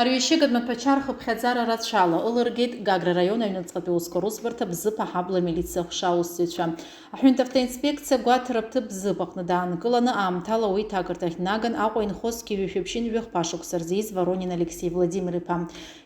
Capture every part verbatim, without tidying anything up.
Арҩашьыгатә маҭәашьар хыԥхьаӡара рацәала ылыргеит Гагра раион аҩныҵҟатәи аусқәа русбарҭа Бзыԥ аҳабла амилициа аҟәша аусзуҩцәа. Аҳәынҭавтоинспекциа агәаҭара аҭыԥ Бзыԥ аҟны даанкыланы, аамҭала уи ҭакырҭахь днаган Аҟәа инхоз зқьи жәшәи ԥшьынҩажәи хԥа шықәса рзы ииз Воронин Алексеи Владимир-иԥа.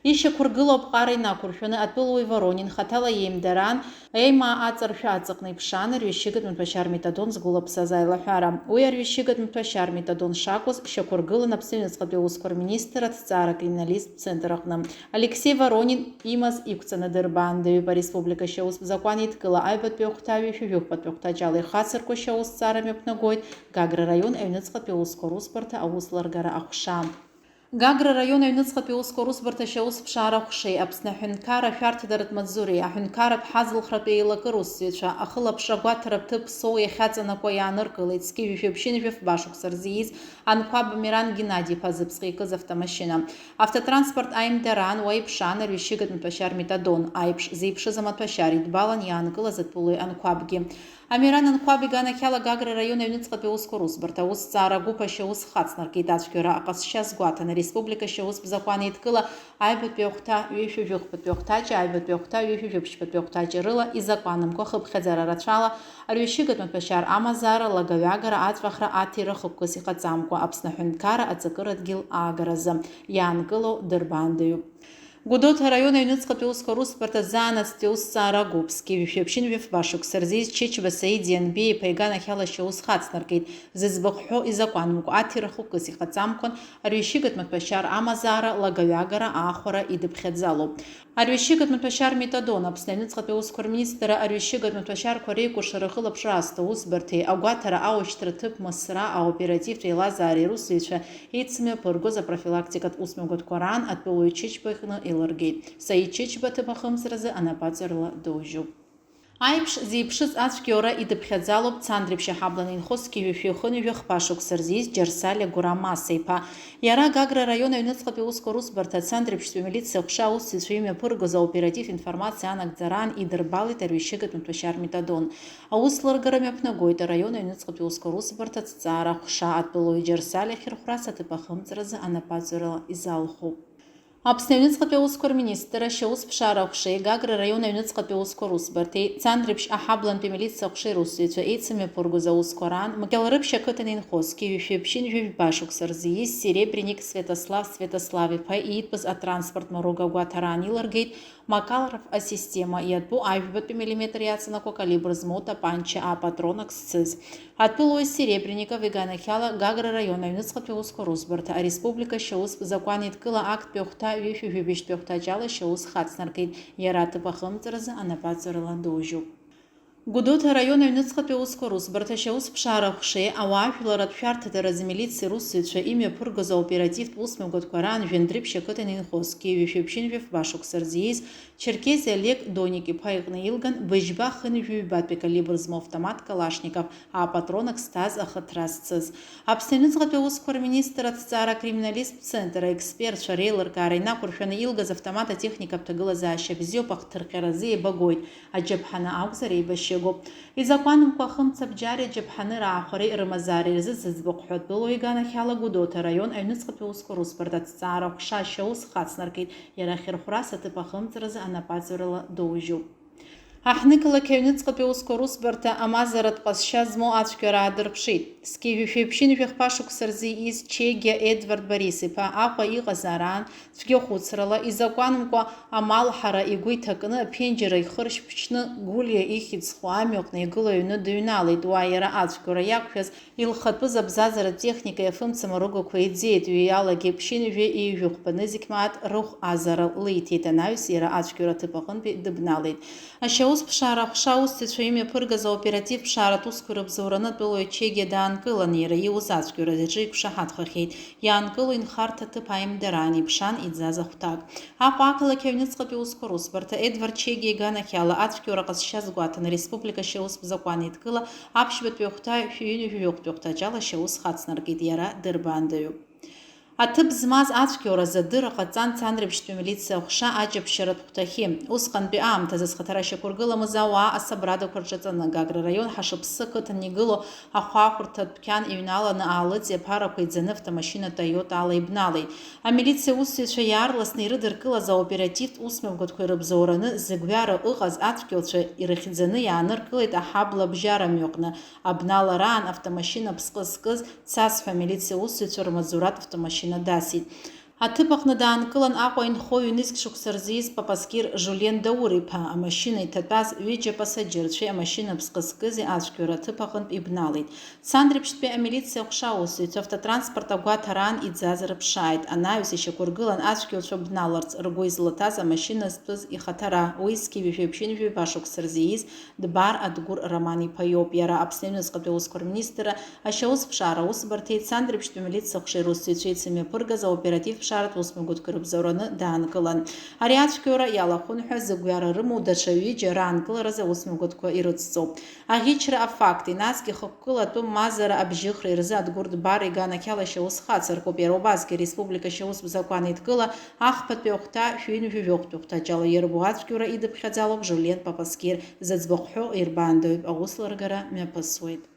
Ишьақәыргылоу аԥҟара инақәыршәаны атәылауаҩ Воронин хаҭала иеимдараан, еимаа аҵаршәа аҵаҟны иԥшаан арҩашьыгатә маҭәашьар метадон згәылаԥсаз аилаҳәара. Уи арҩашьыгатә маҭәашьар метадон шакәыз шьақәыргылан Аԥсны аҩныҵҟатәи аусқәа рминистр аҭҵаара акриминалисттә центр аҟны. Алексеи Воронин имаз иқәҵаны дырбаандаҩуп. Ареспублика ашьаустә закәан еидкыла аҩбатәи ахәҭа ҩышәи жәохәбатәи ахәҭаҷ ала ихацырку ашьаусҭҵаара мҩаԥнагоит Гагра раион аҩныҵҟатәи аусқәа русбарҭа аус ларгара аҟәша. Гагра раион аҩныҵҟатәи аусқәа русбарҭа ашьаусԥшаара аҟәшеи Аԥсны аҳәынҭқарра ашәарҭадаратә маҵзуреи аҳәынҭқарратә ҳазалхратә еилакы русзуҩцәа ахылаԥшра агәаҭара ҭыԥ Ԥсоу иахьаҵанакуа иааныркылеит зқьи жәшәи ԥшьынҩажәи фба шықәса рзы ииз Анқәаб Амиран Геннади-иԥа зыԥсҟы икыз автомашьына. Автотранспорт аимдараан уа иԥшаан арҩашьыгатә маҭәашьар метадон аиԥш зеиԥшыз амаҭәашьар идбалан иаанкылаз атәылауаҩ Анқәабгьы. Амиран Анқәаб иганахьала Гагра раион аҩныҵҟатәи аусқәа русбарҭа аусҭҵаара агәыԥ ашьаус хацнаркит ацәгьоура аҟазшьа азгәаҭан ареспублика ашьаус закәан еидкыла аҩбатәи ахәҭа ҩышәи жәохәбатәи ахәҭаҷ, аҩбатәи ахәҭа ҩышәи жәаԥшьбатәи ахәҭаҷ рыла изакәанымкәа хыԥхьаӡара рацәала арҩашьыгатә маҭәашьар амазаара, лагаҩагара, аҵәахра, аҭира хықәкыс иҟаҵамкәа Аԥсны аҳәынҭқарра аҵакырадгьыл аагаразы иаанкылоу дырбаандаҩуп. Гәдоуҭа араион аҩныҵҟатәи аусқәа русбарҭа заанаҵтәи аусҭҵаара агәыԥ зқьи жәшәи ԥшьынҩажәи фба шықәса рзы ииз Чычба Саид Ианбеи-иԥа иганахьала ашьаус хацнаркит, зыӡбахә ҳәо изакәанымкәа аҭира хықәкыс иҟаҵамкәан арҩашьыгатә маҭәашьар амазаара, лагаҩагара, аахәара идыԥхьаӡалоуп. Арҩашьыгатә маҭәашьар метадон Аԥсны аҩныҵҟатәи аусқәа рминистрра арҩашьыгатә маҭәашьарқәа реикәыршара ахылаԥшра аасҭа усбарҭеи агәаҭара аушьҭра ҭыԥ Мысра аоперативтә еилазаареи русзуҩцәа еицымҩаԥыргоз апрофилактикатә усмҩаԥгатәқәа раан атәылауаҩ Чычба иҟны илыргеит. Саид Чычба аҭыԥ ахымҵразы анапаҵаҩрала доужьуп. Аиԥш зеиԥшыз ацәгьоура идыԥхьаӡалоуп Цандрыԥшь аҳабланы инхоз зқьи жәшәи хынҩажәи хԥа шықәса рзы ииз Џьарсалиа Гурамаса-иԥа. Иара Гагра араион аҩныҵҟатәи аусқәа русбарҭа Цандрыԥшьтәи амилициа аҟәша аусзуҩцәа имҩаԥыргоз аоператив информациа анагӡараан идырбалеит арҩашьыгатә маҭәашьар метадон. Аус ларгара мҩаԥнагоит араион аҩныҵҟатәи аусқәа русбарҭа аҭҵаара аҟәша, атәылауаҩ Џьарсалиа ахьырхәрас аҭыԥ ахымҵразы анапаҵаҩрала изалхуп. Аԥсны аҩныҵҟатәи аусқәа рминистрра ашьаусԥшаара аҟәшеи Гагра араион аҩныҵҟатәи аусқәа русбарҭеи Цандрыԥшь аҳаблантәи амилициа аҟәшеи русзуҩцәа еицымҩаԥыргоз аусқәа раан Мқьалрыԥшь ақыҭан инхоз зқьи жәшәи ԥшьынҩажәи жәба шықәса рзы ииз Серебренник Свиатослав Свиатослав-иԥа иитәыз атранспорт маруга агәаҭараан илыргеит Макаров асистема иатәу ажәбатәи миллиметр иаҵанакуа калибр змоу тапанча апатрон ак зцыз. Атәылауаҩ Серебренников иганахьала Гагра араион аҩныҵҟатәи аусқәа русбарҭа ареспублика ашьаустә закәан еидкыла актәи ахәҭа ҩышәи жәибжьтәи ахәҭаҷ ала ашьаус хацнаркит, иара аҭыԥ ахымҵразы анапаҵаҩрала доужьуп. Гәдоуҭа араион аҩныҵҟатәи аусқәа русбарҭа ашьаусԥшаара аҟәшеи ауаажәларратә шәарҭадаразы амилициа русзуҩцәа имҩаԥыргоз аоперативтә усмҩаԥгатәқәа раан Жәандрыԥшь ақыҭан инхоз зқьи жәшәи ԥшьынҩажәи фба шықәса рзы ииз Черкезиа Олег Доник-иԥа иҟны илган быжьба хынҩажәи ҩбатәи калибр змоу автомат Калашников апатрон ак зҭаз ахыҭра зцыз. Аԥсны аҩныҵҟатәи аусқәа рминистр аҭҵаара акриминалисттә центр аекспертцәа реилыркаара инақәыршәаны илгаз автомат атехникатә ҭагылазаашьа бзиоуп, ахҭырҟьаразы еибагоит, аџьаԥҳаны акәзар еибашьыгоуп. Изакәанымкәа ахымцабџьари аџьаԥҳаны раахәареи рымазаареи рзы зыӡбахә ҳәатәылоу иганахьала Гәдоуҭа араион аҩныҵҟатәи аусқәа русбарҭа аҭҵаара аҟәша ашьаус хацнаркит, иара ахьырхәрас аҭыԥ ахымҵразы анапаҵаҩрала доужьуп. Аҳҭнықалақь аҩныҵҟатәи аусқәа русбарҭа амазаратә ҟазшьа змоу ацәгьара аадырԥшит. Зқьи жәшәи ԥшьынҩажәи хԥа шықәса рзы ииз Чегиа Едвард Борис-иԥа Аҟәа иҟазаара аан цәгьахәыцрала, изакәанымкәа амал ҳара игәы иҭакны, аԥенџьыр ихыршь ԥҽны, Гәлиа ихьӡ зху амҩаҟны игылоу аҩны дыҩналеит. Уа иара ацәгьоура иақәшәаз илхатәыз абзазаратә техникеи афымца маругақәеи иӡеит, ҩаҩалагьы ԥшьынҩажәи ҩажәи хәба нызқь мааҭ рыхә азара лиҭеит, анаҩс иара ацәгьоура аҭыԥ аҟынтәи дыбналеит. Ашьаусԥшаара аҟәша аусзуҩцәа имҩаԥыргаз аоператив ԥшааратә усқәа ирыбзоураны атәылауаҩ Чегиа даанкылан, иара ииуз ацәгьоуразы аҿы иқәшаҳаҭхахьеит. Иаанкыло инхарҭа аҭыԥ аимдараан иԥшаан иӡаз ахәҭак. Аҟәа ақалақь аҩныҵҟатәи аусқәа русбарҭа Едвард Чегиа иганахьала ацәгьоура ҟазшьа азгәаҭаны ареспублика ашьаустә закәан еидкыла аԥшьбатәи ахәҭа шәи ҩынҩажәи жәохәтәи ахәҭаҷ ала ашьаус хацнаркит, иара дырбаандаҩуп. Аҭыԥ змаз ацәгьоуразы адырра ҟаҵан Цандрыԥшьтәи амилициа аҟәша аҷаԥшьаратә хәҭахьы. Усҟантәи аамҭазы зхаҭара шьақәыргылам азы ауаа асабрадақәа рҿаҵаны, Гагра раион Ҳашыԥсы ақыҭан игылоу ахәаахәырҭа дәқьан иҩналаны аалыҵи аԥарақәа иӡаны автомашьына Toyota ала ибналеит. Амилициа усзуҩцәа иаарласны ирыдыркылаз аоперативтә усмҩаԥгатәқәа ирыбзоураны зыгәҩара ыҟаз ацәгьоуцәа ирыхьӡаны иааныркылеит аҳабла абжьара мҩаҟны. Абналараан автомашьына ԥсҟы зкыз Цас ҳәа амилициа усзуҩцәа рмаҵзуратә автомашьына дасит. Аҭыԥ аҟны даанкылан Аҟәа инхо ҩнызқь шықәса рзы ииз Папаскир Жулиен Даур-иԥа, амашьына иҭатәаз ҩыџьа пасаџьырцәеи амашьына ԥсҟы зкызи ацәгьоура аҭыԥ аҟынтә ибналеит. Цандрыԥшьтәи амилициа аҟәша аусзуҩцәа автотранспорт агәаҭараан иӡаз рыԥшааит. Анаҩс ишьақәыргылан ацәгьоуцәа бналарц ргәы излаҭаз амашьына зтәыз ихаҭара, уи зқьи жәшәи ԥшьынҩажәи жәаба шықәса рзы ииз Дбар Адгәыр Роман-иԥа иоуп. Иара Аԥсны аҩныҵҟатәи аусқәа рминистрра ашьаусԥшаара аусбарҭеи Цандрыԥшьтәи амилициа аҟәшеи русзуҩцәа еицымҩаԥыргаз аоперативтә ԥшааратә усмҩаԥгатәқәа ирыбзоураны даанкылан. Ари ацәгьоура иалахәын ҳәа зыгәҩара рымоу даҽа ҩыџьа раанкыларазы аусмҩаԥгатәқәа ирыцҵоуп. Аӷьычра афакти, насгьы хықәкыла атәым мазара абжьыхреи рзы Адгәыр Дбар иганахьала ашьаус хацыркуп. Иара убасгьы ареспублика ашьаус закәан еидкыла ахԥатәи ахәҭа, шәи ҩынҩажәи жәохәтәи ахәҭаҷ ала иарбоу ацәгьоура идыԥхьаӡалоуп Жулиен Папаскир, зыӡбахә ҳәоу ирбаандаҩуп, аус лыргара мҩаԥысуеит.